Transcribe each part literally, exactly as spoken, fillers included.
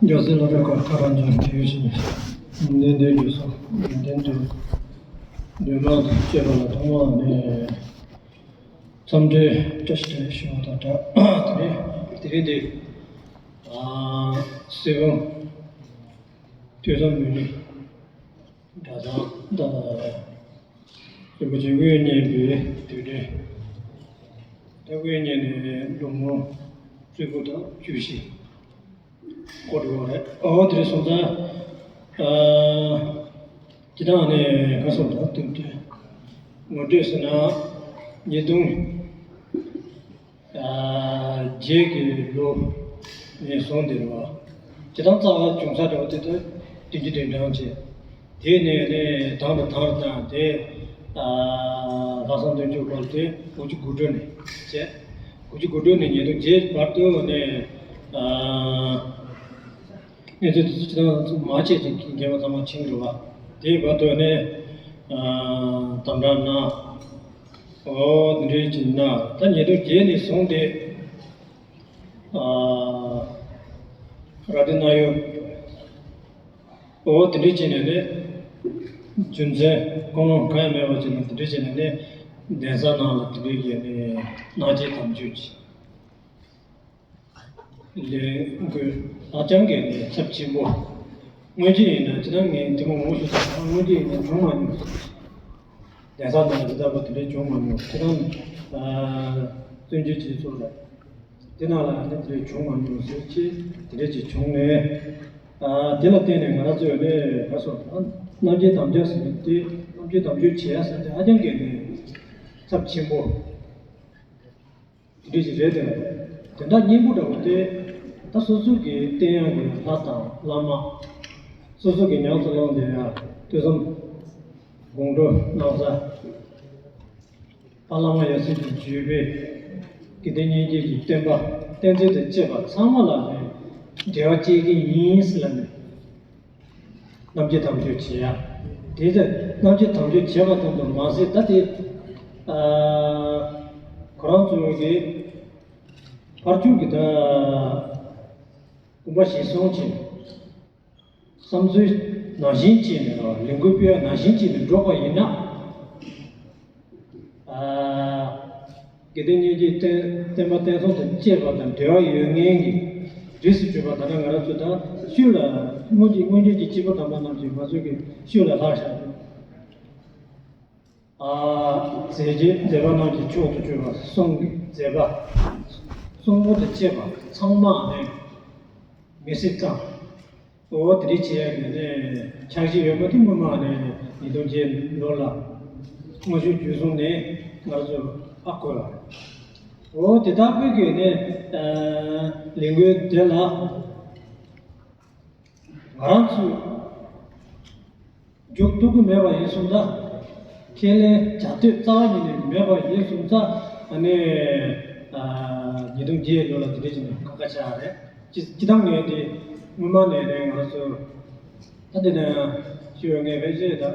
རྒྱལ་སྲས་བློ་གྲོས་ཁ་ཁ་རང་ཅན་དེ་ཡོད་ཕྱིན། ནན་ཏན་དུ་སོང་ནན་ཏན་དུ་འདོད་མང་དུ་སྤྱོད་པ་ལ་ཐོག་མ་ནས་འཚམས་འདྲི་བཀྲ་ཤིས་བདེ་ལེགས་ཞུ་བ་དང་སྦྲགས། དེ་རིང་དེ་རིང་འདི་སྲིད་སྐྱོང་ཐོས་བསམ་མི་ནུས་གྲྭ་ཚང་དང་རིན་པོ་ཆེ་དབུ་བརྙེས་པའི་དུས་དྲན། ད་དབུ་བརྙེས་ནས་ལོ་ངོ་བཅུ་དགུ་དང་བཅུ་བཞི་འགོར་འགྲོ་བ་རེད། ཨོ་དེ་རིང་སོང་ཙང་ཨ་སྤྱི་བཏང་ནས་ག་སོང་དང་དུས་དྲན་ངོ་སྤྲོད་ཟེར་ན་ཉིས་སྟོང་བརྒྱད་ཀྱི་ལོ་ནས་བཟུང་སྟེ་རེད་བ། དེ་དང་རྩ་བ་བྱུང་ས་འདྲ་བོ་དེ་ལྟར་བདུན་ཅུ་དོན་གྲངས་བྱས། དེ་ནས་ནས་དང་དུ་དང་དང་དེ་ལྷག་བསམ་དོན་གཅོད་བར་དེ་དགུ་བཅུ་དགུ་སྒྲོལ་ནས་བྱས། དགུ་བཅུ་དགུ་སྒྲོལ་ནས་ཉིས་སྟོང་བརྒྱད་བར་དུ་ནས་གནས་ཚུལ་དེ་ཚོ་ཅི་ཐང་མ་བྱས་ཀྱི་རྒན་པ་ཚང་མ་ཕྱིན་འགྲོ་བ། དེའི་བར་དུ་ནས་དམ་དྲག་གནང་། ཨོ་འདི་འདྲའི་ཅིག་ན་ད་ཉེ་དུ་རྗེས་ནས་བཟུང་སྟེ་ཨ་ར་དེ་ན་ཡོད། ཨོ་འདི་འདྲའི་ཅིག་ནས་ནི་རྒྱུ་མཚན་ཀུན་སློང་གང་ཡང་མེད་པ་ཅིག་ནས་འདི་འདྲའི་ཅིག་ནས་ནི་གདན་ས་ནང་ལ་འདི་འདྲའི་ཡོད་ནས་གནང་སྦྱིན་དམ་ཆོས་ཅིག་ལས་འགུལ་ཧ་ཅང་གི་ནས་ཚབས་ཆེན་པོ། སྔོན་ཆད་ཡིན་ན་ཅི་ལྟར་ངས་དེ་མོ་ངོ་ཤེས་ཚར་སྔོན་ཆད་ཡིན་ན་བྱུང་མ་མྱོང་། གདན་ས་ནང་འདི་ལྟ་བུ་དེ་འདྲའི་བྱུང་མ་མྱོང་། ཁྱེད་རང་བཙན་བྱོལ་སྤྱི་ཚོགས་ལ་དེ་ནང་ལ་ནི་དེ་འདྲའི་བྱུང་མ་མྱོང་ཟེར་ཅེས་དེ་འདྲའི་ཅིག་བྱུང་ནས། དེ་ལ་བརྟེན་ནས་ང་རང་ཚོས་ནས་ག་སོ་རྣམ་རྒྱལ་དམ་བཅའ་ཟེར་ནས་དེ་རྣམ་རྒྱལ་དམ་ཆོས་བྱེད་ཡ་ཟེར་དེ་ཧ་ཅང་གི་ནས་ཚབས་ཆེན་པོ། དེ་འདྲ་ཞིག་རེད་དེ། དེ་འདྲ་སྙིང་པོ་འདྲ་བོ་དེ་ད་སོ་སོ་གི་བསྟེན་ཡག་གི་ལྷ་དང་བླ་མ། སོ་སོ་གི་ཉམས་སུ་བླངས་དེ་ཡང་ཐོས་བསམ་དགོངས་སྒྲུབ་གནང་ས། ད་བླ་མ་ཡབ་སྲས་ཀྱི་བརྒྱུད་པའི་དགེ་ལྡན་སྙིང་རྗེ་གི་བསྟན་པ་བསྟན་འཛིན་དང་བཅས་པ་ཚང་མ་ལ་ནི་འབྲེལ་བ་བཅད་ཀྱི་ཡིན་ཟེར་ལབ་ནས། རྣམ་རྒྱལ་དམ་ཆོས་བྱེད་ཡ། དེ་ཚེ་རྣམ་རྒྱལ་དམ་ཆོས་བྱེད་པ་ཙམ་དུ་མ་ཟད་ད་དེ། ཁོ་རང་ཚོ་གི་ཕར་ཕྱོགས་ཀྱི་ད་དགོངས་པ་གཞིར་བཟུང་བྱས། བསམ་ཚུལ་ནང་བཞིན་བྱས་ནས་ལས་འགུལ་སྤེལ་བ་ནང་བཞིན་བྱས་ནས་འགྲོ་བ་ཡིན་ན། དགེ་ལྡན་སྙིང་རྗེའི་བསྟན་བསྟན་པ་བསྟན་སྲུང་དང་བཅས་པ་དང་འབྲེལ་བ་ཡོད་མཁན་གྱི་རིས་སུ་གྱུར་པ་ད་ལྟ་ང་རང་ཚོ་དང་ཤུལ་ལ་སྔོན་གྱི་སྔོན་བྱོན་གྱི་སྐྱེས་བུ་དམ་པ་རྣམས་ཀྱིས་ང་ཚོ་གི་ཤུལ་ལ་ལྷག་བཞག་འདུག་ཨ། མཛད་རྗེས་མཛད་པ་རྣམས་ཀྱི་མཆོག་ཏུ་གྱུར་པ་གསུང་གི་མཛད་པ། གསུང་འབུམ་དང་བཅས་པ་ཚང་མ་ནས་མི་སྲིད་ཙང་། འོ་དེ་འདྲའི་བྱས་ནས་ཕྱག་བཞེས་ཡོད་པ་དེ་སྔོན་མ་ནས་ཉིས་སྟོང་བརྒྱད་ལོ་ལ་དངོས་བྱུང་བརྒྱུད་གསུམ་ནས་ང་ཚོ་ཧ་གོ་ཡོད། འོ་དེ་དག་པོའི་གི་ནས་ལས་འགུལ་དེ་ལ་ང་རང་ཚོས་མཇུག་གཏུག་གི་མེད་པ་ཡིན་སོང་ཙང་། ཁས་ལེན་བྱ་སྡོད་རྩ་བ་ཉིད་ནས་མེད་པ་ཡིན་སོང་ཙང་། ཨ་ནི་ཉིས་སྟོང་བརྒྱད་ལོ་ལ་དེ་འདྲའི་བྱས་ནས་གང་ག་ཆགས་རེད། སྤྱི་སྤྱི་བཏང་ངས་དེ་སྔོན་མ་ནས་རེད་ང་རང་ཚོ། ད་དེ་ནས་ཞུ་ཡོད་ངས་བེད་སྤྱད་ད།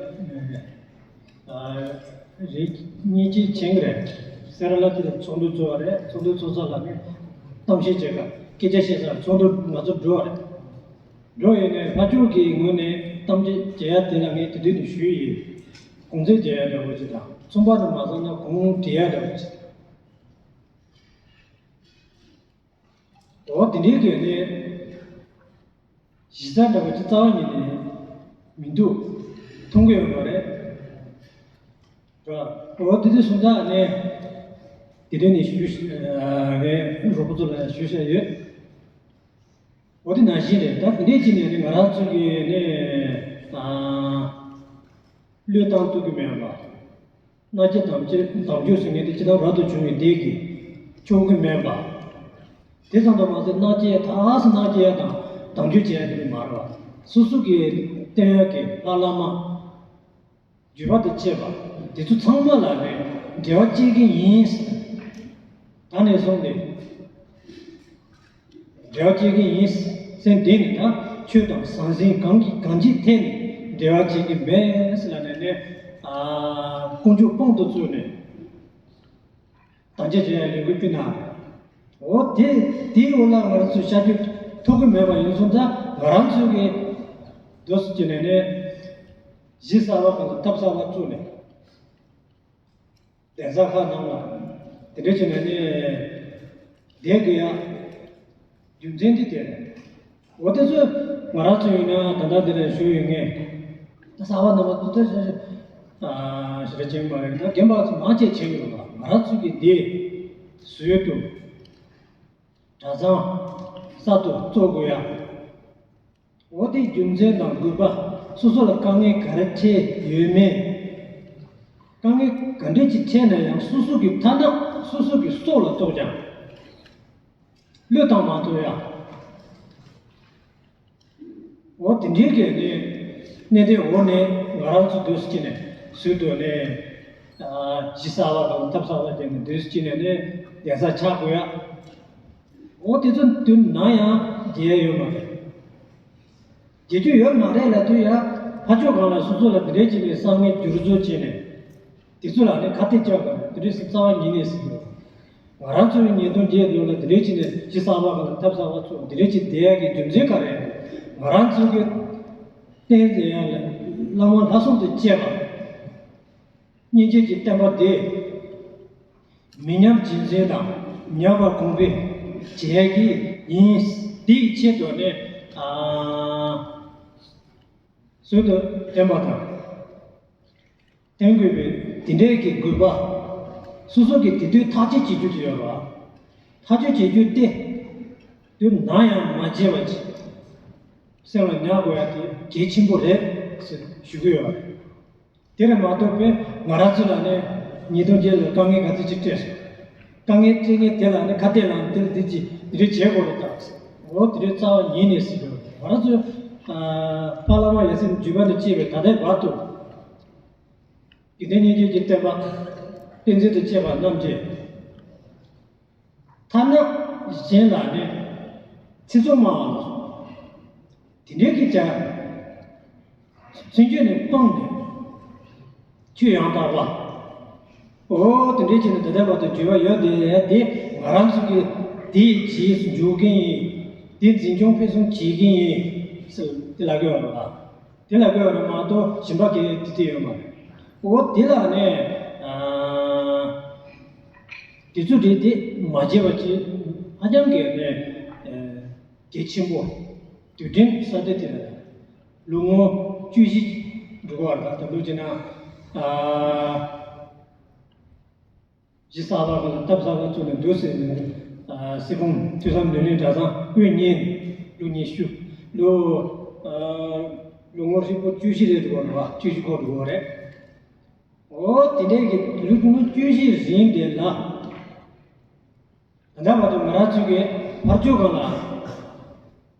རེད། གཉིས་གཅིག་ཆེན་གི་རེད། སེ་ར་ལ་དེ་ཚོགས་འདུ་ཚོགས་པ་རེད། ཚོགས་འདུ་ཚོགས་ས་ལ་ནི་གཏམ་བཤད་བྱེད་ག་སྐད་ཆ་བཤད་ས་ཚོགས་འདུ་ང་ཚོ་འགྲོ་བ་རེད། འགྲོ་ཡོད་ནས་ཕར་ཕྱོགས་ཀྱི་ངོས་ནས་གཏམ་བཤད་བྱེད་ཡ་དེ་ལ་ངས་དེ་དུས་ནས་ཞུས་ཡིན། གུང་ཚིགས་བྱེད་ཡ་འདྲ་བོ་ཅིག་དང་ཚོང་པ་དང་མ་བཟང་ན་གུང་སྒྲིག་ཡ་འདྲ་བོ་ཅིག་འོ་དེ་འདྲའི་གི་ནི་གཞི་རྩ་འདྲ་བོ་ཅིག་རྩ་བ་ཉིད་ནས་མི་འདུག་མཐོང་གི་ཡོད་མ་རེད། ར། འོ་དེ་དུས་སོང་ཙང་ནས་དེ་འདྲ་ནས་ཞུ་ངས་རོགས་པ་ཚོ་ལ་ཞུ་བྱ་ཡོད། འོ་དེ་ནང་བཞིན་རེད། ད་དེ་འདྲའི་ཅིག་ནས་ནི་ང་རང་ཚོ་གི་ནི་བློས་བཏང་ཐུབ་ཀྱི་མེད་པ། མནའ་སྐྱེལ་དམ་བཅའ་དམ་བཅའ་ཟེར་མཁན་དེ་ཅི་ལྟར་རབ་ཏུ་བྱུང་བའི་སྡེ་གིས་ཆོག་གི་མེད་པ། དེ་ཙམ་དུ་མ་ཟད་མནའ་སྐྱེལ་ད་ཨ་སི་མནའ་སྐྱེལ་དང་དམ་བཅའ་བྱས་དེ་མ་རེད་པ། སོ་སོ་གི་བསྟེན་ཡག་གི་ལྷ་བླ་མ། བརྒྱུད་པ་དང་བཅས་པ་དེ་ཚོ་ཚང་མ་ལ་ནི་འབྲེལ་བ་བཅད་ཀྱི་ཡིན། ད་ནས་བཟུང་སྟེ་འབྲེལ་བ་བཅད་ཀྱི་ཡིན་ཟེར། དེ་ནི་ད་ཆོས་དང་ཟང་ཟིང་གང་གི་གང་ཅིའི་ཐད་ནས་འབྲེལ་བ་བཅད་ཀྱི་མེད་ཟེར་ལབ་ནས་ནས་ཨ་ཀུན་སྤྱོད་དཔང་དུ་བཙུགས་ནས་དམ་བཅའ་བྱེད་ཡ་ལས་འགུལ་སྤེལ་གནང་། འོ་དེ་དེའི་འོག་ལ་ང་རང་ཚོས་བྱ་རྒྱུ་ ཐུབ་ཀྱི་མེད་པ་ཡིན་སོང་ཙང་ང་རང་ཚོའི་གི་འདུག་སེ་བྱས་ནས་ནས་གཞི་གསར་པ་གང་ལ་ཐབས་གསར་པ་བཙུགས་ནས། གདན་ས་ཁག་ནང་ལ་དེ་འདྲ་བྱས་ནས་ནི་བསྡད་དགོས་ཡ། རྒྱུ་མཚན་དེ་དེ་རེད། འོ་དེ་ཚོ་ང་རང་ཚོ་ཡིན་ན་ད་ལྟ་འདི་ལ་བཞུགས་ཡོད་ངེས། ད་གསར་པ་རྣམ་པ་ཚོ་ད་ཞེ་ཞེ་ཞེ་དྲག་ཅན་མ་རེད། ད་རྒན་པ་ཚོ་མང་ཆེ་བྱས་ཡོད་པ། ང་རང་ཚོ་གི་འདི་ཟུར་དུ་གྲྭ་ཚང་གསར་དུ་བཙུགས་དགོས་ཡ། འོ་དེའི་རྒྱུ་མཚན་དང་དགོས་པ། སོ་སོ་ལ་དཀའ་ངལ་ག་རེ་འཕྲད་ཡོད་མེད། དཀའ་ངལ་ག་འདྲས་ཅིག་འཕྲད་ན་ཡང་སོ་སོ་གི་ཐ་ན་སོ་སོ་གི་སྲོག་ལ་གཏོགས་ཀྱང་བློས་བཏང་མ་ཐུབ་ཡ། འོ་དེ་འདྲའི་གི་ནི་གནད་དོན་འོག་ནས་ང་རང་ཚོ་འདུག་སེ་བྱས་ནས་ཟུར་དུ་ནས་གཞི་གསར་པ་དང་ཐབས་གསར་པ་བྱས་ནས་འདུག་སེ་བྱས་ནས་ནི་གདན་ས་ཆགས་དགོས་ཡ། འོ་དེ་ཚོ་དུས་ནམ་ཡང་བརྗེད་ཡ་ཡོད་མ་རེད། བརྗེད་རྒྱུ་ཡོད་མ་རེད་ལབ་དུས་ཡ། ཕར་ཕྱོགས་གང་ལ་སོ་སོ་ལ་འདི་འདྲའི་བྱས་ནས་བསམ་ངན་འགྱུར་བཟོ་བྱས་ནས་དེ་ཚོ་ལ་ནི་ཁ་གཏད་བཅག་དགོས་རེད། དེ་འདྲའི་རྩ་བ་ཉིད་ནས་ཟེར་གྱི་ཡོད། ང་རང་ཚོའི་ཉིས་སྟོང་བརྒྱད་ལོ་ལ་འདི་འདྲའི་བྱས་ནས་གཞི་གསར་པ་གང་ལ་ཐབས་གསར་པ་ཚོ་འདི་འདྲའི་བྱས་བསྡད་ཡ་གི་རྒྱུ་མཚན་ག་རེ་རེད། ང་རང་ཚོ་གི་བསྟན་འཛིན་ཡ་ལ་བླ་མ་ལྷ་སྲུང་དང་བཅས་པ། སྙིང་རྗེ་གི་བསྟན་པ་དེ་མི་ཉམས་རྗེས་འཛིན་དང་ཉམས་པ་གོང་འཕེལ་བྱེད་ཀྱི་ཡིན། དེའི་ཆེད་དུ་ནི་ཨ་ཟུར་དུ་བསྟན་པ་དང་བསྟན་དགོས་པའི་དེ་འདྲའི་གི་དགོས་པ། སོ་སོ་གི་དེ་དུས་ཐག་གཅོད་བྱེད་རྒྱུ་དེ་ཡོད་རེད་བ། ཐག་གཅོད་བྱེད་རྒྱུ་དེ་དུས་ནམ་ཡང་མ་བརྗེད་པ་ཅིག་སེམས་ལ་ཉར་དགོས་ཡ་དེ་གལ་ཆེན་པོ་རེད་ཟེར་ཞུ་གི་ཡོད་རེད། དེ་ལས་མ་གཏོགས་པའི་ང་རང་ཚོ་ལ་ནི་ཉིས་སྟོང་བརྒྱད་ལོའི་དཀའ་ངལ་ག་ཚོད་ཅིག་འཕྲད་སོང་། དཀའ་ངལ་འཕྲད་མཁན་དེ་ལ་ནི་ཁ་གཏད་ལ་ནི་དེ་ལ་དེ་ཅི་འདི་རེ་བྱེད་དགོས་རེད་ད། འོ་དེ་རེ་རྩ་བ་ཉིད་ནས་ཟེར་དགོས་རེད། ང་རང་ཚོ་ཕ་བླ་མ་ཡ་སེམས་འཇུག་པ་ནས་བཅས་པའི་ད་ལྟའི་བར་དུ་དགེ་འདུན་སྙིང་རྗེ་གི་བསྟན་པ་བསྟན་འཛིན་དུ་བཅས་པ་རྣམས་ཀྱིས། ཐ་ན་གཞན་ལ་ནི་ཚིག་རྩུབ་སྨྲ་བ་ལ་སོགས་དེ་འདྲའི་གི་ཅང་སེམས་རྒྱུད་ནས་སྤངས་ནས་ཆོས་ཡང་དག་པ། འོ་དེ་འདྲའི་ཅིག་ནི་ད་ལྟ་བར་དུ་བརྗོད་པ་ཡོད་དེ་དེ་ང་རང་ཚོ་གི་དེའི་རྗེས་སུ་འཇུག་མཁན་ཡིན། དེ་འཛིན་སྐྱོང་སྤེལ་གསུམ་བྱེད་མཁན་ཡིན་ཟེར་དེ་ལབ་ཀྱི་ཡོད་རེད་པ། དེ་ལ་དགོས་པ་མ་གཏོགས་གཞན་པ་གི་དེ་དེ་ཡོད་མ་རེད། འོ་དེ་ལ་ནི་ཨ་དེ་ཚོ་རེད་དེ་མ་བརྗེད་པ་ཅིག་ཧ་ཅང་གི་ནི་ཨ་གལ་ཆེན་པོ། དུས་དྲན་ས་དེ་དེ་ལ་ལོ་ངོ་བཅུ་བཞི་འགྲོ་གི་བར་ད་ལྟ་ལོ་བྱས་ན་ཨ། གཞི་གསར་པ་གང་ལ་ཐབས་གསར་པ་བཙུགས་ནས་འདུག་ཟེར་ནས། སྲིད་སྐྱོང་ཐོས་བསམ་ལྷུན་གྲྭ་ཚང་དབུ་བརྙེས་ནས་ལོ་ཉི་ཤུ། ལོ་ལོ་ངོ་ཧྲིལ་པོ་བཅུ་བཞི་རེད་འདུག་བ། བཅུ་བཞི་འཁོར་འདུག་བ་རེད། འོ་དེ་འདྲའི་གི་ལོ་ངོ་བཅུ་བཞི་རིང་དེ་ལ་ད་ལྟ་བར་དུ་ང་རང་ཚོའི་གི་ཕར་ཕྱོགས་གང་ལ།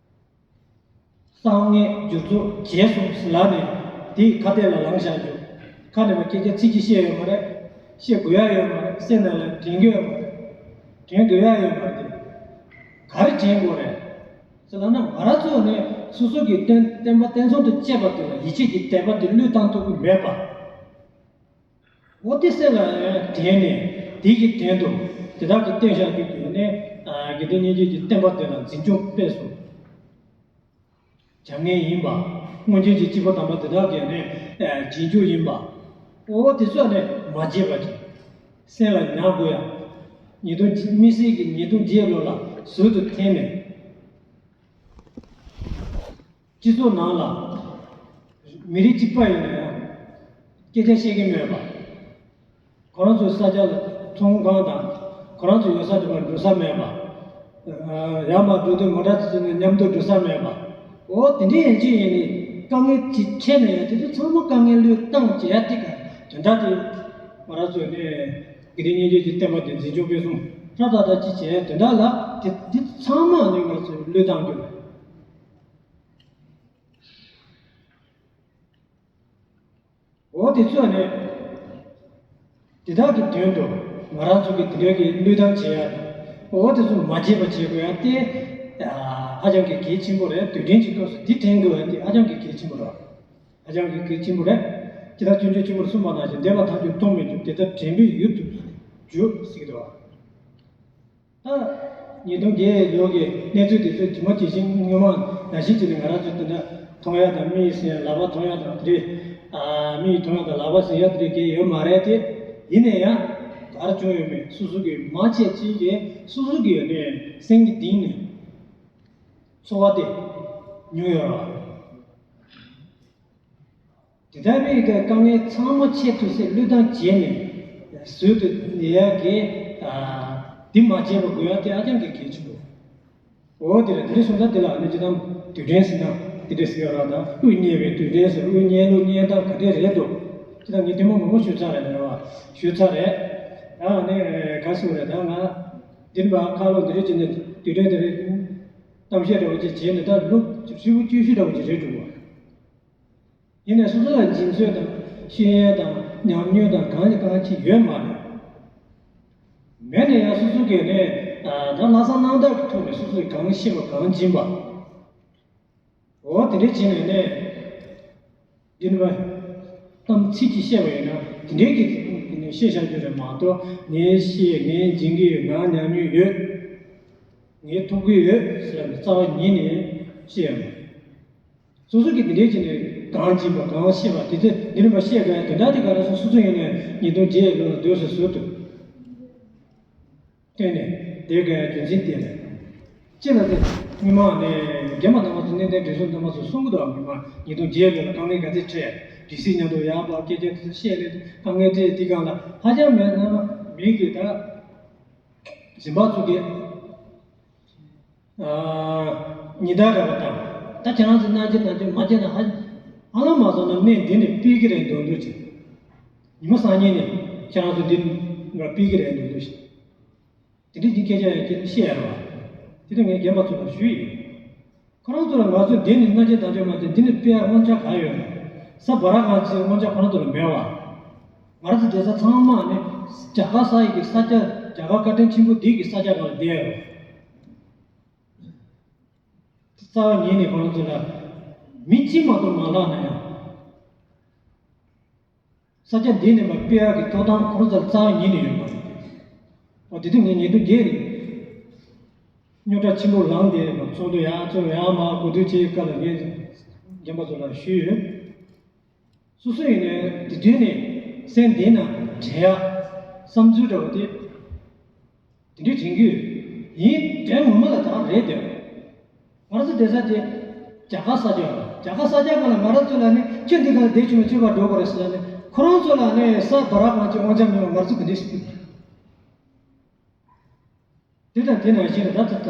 བསམ་ངན་འགྱུར་ཚུལ་བྱས་སོང་ཟེར་ལབ་ནས་དེའི་ཁ་གཏད་ལ་ལངས་བཞག་རྒྱུ། ཁ་ནས་མ་སྐད་ཆ་ཚིག་གཅིག་བཤད་ཡོད་མ་རེད། བཤད་དགོས་ཡ་ཡོད་མ་རེད། སེམས་ནང་ལ་དྲན་གྱི་ཡོད་མ་རེད། དྲན་དགོས་ཡ་ཡོད་མ་རེད། ག་རེ་དྲན་དགོས་རེད་ཟེར་ལབ་ན། ང་རང་ཚོ་ནི་སོ་སོ་གི་བསྟན་བསྟན་པ་བསྟན་སྲུང་དུ་བཅས་པ་དེ་ལ་ཡིད་ཆེས་ཀྱི་དད་པ་དེ་བློས་བཏང་ཐུབ་ཀྱི་མེད་པ། འོ་དེ་སེམས་ལ་དྲན་ནས་དེ་གི་དོན་དུ་དེ་དག་གི་བསྟན་བཞག་རྒྱུ་དེ་ནི་དགེ་འདུན་སྙིང་རྗེ་གི་བསྟན་པ་དེ་ལ་འཛིན་སྐྱོང་སྤེལ་གསུམ་བྱ་ངན་ཡིན་པ། སྔོན་བྱོན་གྱི་སྐྱེས་བུ་དམ་པ་དེ་དག་གིས་ནི་རྗེས་འཇུག་ཡིན་པ། འོ་དེ་ཚོ་ནི་མ་བརྗེད་པ་ཅིག་སེམས་ལ་ཉར་དགོས་ཡ། ཉིས་སྟོང་དམིགས་བསལ་གྱི་ཉིས་སྟོང་བརྒྱད་ལོ་ལ་ཟུར་དུ་འཐེན་ནས། སྤྱི་ཚོགས་ནང་ལ་མི་རིགས་གཅིག་པ་ཡིན་ན་ཡང་སྐད་ཆ་བཤད་ཀྱི་མེད་པ། ཁོ་རང་ཚོའི་ས་ཆ་ལ་ཚོང་ཁང་དང་ཁོ་རང་ཚོ་ཡོད་ས་དེ་བར་འགྲོ་ས་མེད་པ། ཡར་མར་འགྲོ་དུས་མོ་ཊ་ཚོ་ནས་མཉམ་དུ་འགྲོ་ས་མེད་པ། འོ་དེ་འདྲའི་ཡན་ཆད་ཡིན་ནི་དཀའ་ངལ་ཅིག་འཕྲད་ན་ཡང་དེ་ཚོ་ཚང་མ་དཀའ་ངལ་བློས་བཏང་བྱས་ཏེ་ག་དོན་དག་དེ་ང་རང་ཚོས་ནས་དགེ་འདུན་སྙིང་རྗེ་གི་བསྟན་པ་དེ་འཛིན་སྐྱོང་སྤེལ་གསུམ་ཧྲ་ཏག་ཏག་ཅིག་བྱས་དོན་དག་ལ་དེ་དེ་ཚང་མ་ནས་ང་ཚོས་བློས་བཏང་རྒྱུ་རེད། འོ་དེ་ཚོ་ནི་དེ་དག་གི་དོན་དུ་ང་རང་ཚོ་གི་དེ་འདྲའི་གི་བློས་བཏང་བྱེད་ཡ་དང་། འོ་དེ་ཚོ་མ་བརྗེད་པ་བྱེད་དགོས་ཡ་དེ་ཧ་ཅང་གི་གལ་ཆེན་པོ་རེད། དུས་དྲན་གྱི་སྐབས་སུ་དེ་དྲན་དགོས་ཡ་དེ་ཧ་ཅང་གི་གལ་ཆེན་པོ་རེད། ཧ་ཅང་གི་གལ་ཆེན་པོ་རེད། ཇི་ལྟར་སྤྱོད་འཇུག་ཆེན་མོར་གསུངས་པ་ནང་བཞིན། འདས་པ་ཐམས་ཅད་སྟོང་མི་འགྱུར། དེ་ལྟར་དྲན་པའི་ཡུལ་དུ་གྱུར་ཟེར་གྱི་འདུག་བ། ད་ ཉིས་སྟོང་བརྒྱད་ལོ་གི་གནས་ཚུལ་དེ་ཚོ་ཇི་མ་ཇི་བཞིན་སྔོན་མ་ནང་བཞིན་བྱས་ནས་ང་རང་ཚོ་དེ་འདྲ་མཐོང་ཡ་དང་མིག་ཟིན་ཡ་ལག་པ་མཐོང་ཡ་དང་དེ་རེད། ཨ། མིག་མཐོང་ཡ་དང་ལག་པ་ཟིན་ཡ་དེ་རེད་གལ་ཡོད་མ་རེད་དེ། ཡིན་ན་ཡང་ག་རེ་བྱུང་ཡོད་མེད་སོ་སོ་གི་མ་བྱས་ཅིག་གིས་སོ་སོ་གི་ནས་སེམས་ཀྱི་གཏིང་ནས་ཚོར་བ་དེ་མྱོང་ཡོད་རེད་བ། དེ་ལྟ་བུའི་གི་དཀའ་ངལ་ཚང་མ་ཆེད་དུ་སེ་བློས་བཏང་བྱས་ནས་བཟོས་ཏེ་ཡ་གི། ཨ། འདི་མ་བྱས་པ་དགོས་ཡ་དེ་ཧ་ཅང་གི་གལ་ཆེན་པོ། འོ་དེ་རེད། དེ་རེད་སོང་ཙང་དེ་ལ་ནི་ཅི་ལྟར་དུས་དྲན་ཟེར་ན་དེ་འདྲ་ཟེར་བ་ར་དང་དབུ་བརྙེས་པའི་དུས་དྲན་ཟེར། དབུ་བརྙེས་ལོ་བརྙེས་སྟངས་ག་འདྲས་རེད་འདུག་ཅི་ལྟར་ངས་ཐེངས་མ་མང་པོ་ཞུས་ཚར་རེད་རེད་བ། ཞུས་ཚར་རེད། ད་ནི་ག་སུ་རེད། ད་ང་འདིར་བ་ཁ་ལོ་འདི་རེད་ཅི་ནས་དུས་དྲན་དེ་རེད། གཏམ་བཤད་འདྲ་བོ་ཅིག་བྱས་ནས་ད་ལོ་ཧྲིལ་པོ་བཅུ་བཞི་འདྲ་བོ་ཅིག་རེད་འགྲོ་བ། ཡིན་ནའི་སོ་སོ་ལ་འཇིམ་ཚོད་དང་ཤེས་ཡོན་དང་ཉམས་མྱོང་དང་གང་ཞིག་གང་ཞིག་ཡོད་མ་རེད། མེད་ནས་ཡང་སོ་སོ་གིས་ནས་ད་ལྷག་བསམ་རྣམ་དག་གི་ཐོག་ནས་སོ་སོས་གང་ཤེས་པ་གང་འཇིམ་པ། འོ་དེ་འདྲས་བྱས་ནས་ནས་འདི་ནི་བ་གཏམ་ཚིག་གཅིག་བཤད་པ་ཡིན་ན་དེ་འདྲས་ཀྱི་ནས་བཤད་བཞག་རྒྱུ་རེད་མ་གཏོགས། ངས་ཤེས། ངས་འཇིམ་གྱི་ཡོད། ང་ཉམས་མྱོང་ཡོད། ངས་ཐུབ་ཀྱི་ཡོད་ཟེར་ནས་རྩ་བ་ཉིད་ནས་བཤད་ཡོད་མ་རེད། སོ་སོ་གིས་དེ་འདྲའི་བྱས་ནས་གང་བྱིན་པ་གང་ཤེས་པ་དེ་ཚོ་འདི་རིམ་པ་བཤད་དགོས་ཡ་དོན་དག་དེ་ག་རེ་སོང་སོ་སོ་ཡིན་ནས་ཉིས་སྟོང་བརྒྱད་ལོ་ལ་སྡོད་ས་བཟོ་ཐུབ། བརྟེན་ནས་བསྡད་དགོས་ཡ་རྒྱུ་མཚན་དེ་རེད། ཅི་ལ་དེ་སྔོན་མ་ནས་རྒན་པ་རྣམ་པ་ཚོ་གནས་བརྟན་བགྲེས་སོང་རྣམ་པ་ཚོ་གསུང་གི་འདུག་སྔོན་མ་ཉིས་སྟོང་བརྒྱད་ལོ་ལ་དཀའ་ངལ་ག་ཚད་འཕྲད། སྒྲིག་སྲིད་མཉམ་དུ་ཡག་པ་སྐད་ཆ་དེ་ཚོ་བཤད་ལས་དཀའ་ངལ་འཕྲད། དེ་སྒང་ལ་ཧ་ཅང་མེད་ན་མིག་གིས་ད་སྦྱིན་པ་ཚུགས་ཀྱི། ཉི་ཟླ་རེ་བ་དང་། ད་ཁྱེད་རང་ཚོ་གནང་རྒྱུ་གནང་རྒྱུ་མ་བྱས་ན་ཧ་ཧ་ལམ་མ་སོང་ན་གནས་འདི་ནས་ཕུད་ཀྱི་རེད་འདུག་འདུག་ཅིག་ཉི་མ་སང་ཉིན་ནས་ཁྱེད་རང་ཚོ་འདི་ནས་ཕུད་ཀྱི་རེད་འདུག་འདུག་ཅིག་དེ་འདྲའི་ཅིག་སྐད་ཆ་ཡང་ཁྱེད་བཤད་ཡ་རེད་བ། དེ་དུས་ངས་རྒན་པ་ཚོ་ལ་ཞུས་ཡིན། ཁོ་རང་ཚོ་ལ་ང་ཚོས་འདི་ནས་གནང་རྒྱུ་གནང་རྒྱུ་མ་བྱས་འདི་ནས་ཕུད་ཡ་དབང་ཆ་གང་ཡོད་ན། ས་བ་ར་གང་ཆེ་དབང་ཆ་ཁོ་རང་ཚོ་ལ་མེད་བ། ང་རང་ཚོ་བསྡད་ས་ཚང་མ་ནི་རྒྱ་གར་ས་ཡི་གི་ས་ཆ། རྒྱ་གར་བཀའ་དྲིན་ཆེན་པོ་འདི་གི་ས་ཆ་སྒང་ལ་བསྡད་ཡོད་རེད། རྩ་བ་ཉིད་ནས་ཁོ་རང་ཚོ་ལ་མི་གཅིག་མ་གཏོགས་མ་ལྷག་ན་ཡང་། ས་ཆ་འདི་ནས་མར་ཕུད་ཡག་གི་ཐོབ་ཐང་ཁོ་རང་ཚོ་ལ་རྩ་བ་ཉིད་ནས་ཡོད་མ་རེད། འོ་དེ་དུས་ངས་ཉིས་སྟོང་བརྒྱད་ནས་རྙོག་དྲ་ཆེན་པོ་ལངས་ཏེ་ཚོགས་འདུ་ཡག་ཚོགས་ཡག་མ་གོ་བསྡུར་བྱེད་སྐབས་ལ་ངས་རྒན་པ་ཚོ་ལ་ཞུས་ཡོད། སོ་སོ་ཡིན་ནའི་དེ་དུས་ནས་སེམས་གཏིང་ན་དྲན་ཡག་བསམ་ཚུལ་འདྲ་བོ་དེ་དེ་འདྲའི་དྲན་གྱི་ཡོད། ཡིན་དོན་ངོ་མ་ལ་ད་རེད་དེ། ང་རང་ཚོ་བསྡད་ས་དེ་རྒྱ་གར་ས་ཆ་རེད། རྒྱ་གར་ས་ཆ་སྒང་ལ་ང་རང་ཚོ་ལ་ནི་ཁྱོད་འདི་སྒང་ལ་བསྡད་བྱུང་བ་ཁྱོད་ག་འགྲོ་དགོས་རེད་ཟེར་ལ་ནི་ཁོ་རང་ཚོ་ལ་ནི་ས་བ་ར་གང་ཅི་དབང་ཆ་མེད་པ་ང་རང་ཚོ་ག་འདྲས་ཞིག་ཕུད། དེ་དང་དེ་ནང་བཞིན་ད་ལྟ་ད་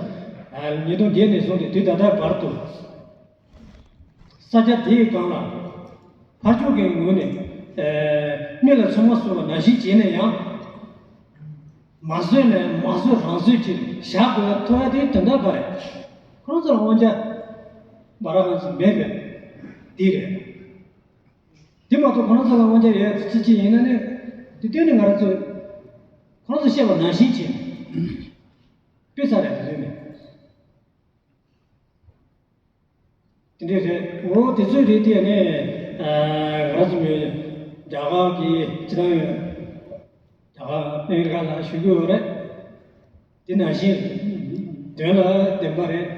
ཉིས་སྟོང་བརྒྱད་ནས་བཟུང་སྟེ་དུས་ད་ལྟའི་བར་དུ་ས་ཆ་དེའི་སྒང་ལ་ཕར་ཕྱོགས་ཀྱི་ངོས་ནས་མི་ལ་ཚོད་མ་ཟུག་པ་ནང་བཞིན་བྱས་ན་ཡང་། མ་བཟོད་ནས་མ་བཟོད་རང་བཟོད་ཀྱིས་བཞག་དགོས་ཐུག་ཡ་དེའི་དོན་དག་ག་རེད། ཁོང་ཚོར་དབང་ཆ་བ་ར་གང་ཞིག་མེད་པས་དེ་རེད། དེ་མ་གཏོགས་ཁོ་རང་ཚོ་ལ་དབང་ཆ་ཡོད་ཅི་ཅི་ཡིན་ན་ནི་དེ་སྟོན་ནི་ང་རང་ཚོས་ཁོ་རང་ཚོས་བཤད་པ་ནང་བཞིན་བྱས་ནས་སྤེལ་ས་རེད། དེ་སྟོན་ནི་དེ་འདྲས་རེད། འོ་དེ་ཚོའི་རིགས་དེ་ནི་ང་རང་ཚོ་མི་རྒྱ་གར་གྱི་སྤྱི་བཏང་ཡོད་རྒྱ་གར་ཨ་མེ་རི་ཀ་ལ་ཞུ་གི་ཡོད་རེད། དེ་ནང་བཞིན་དོན་ལ་བདེན་པ་རེད།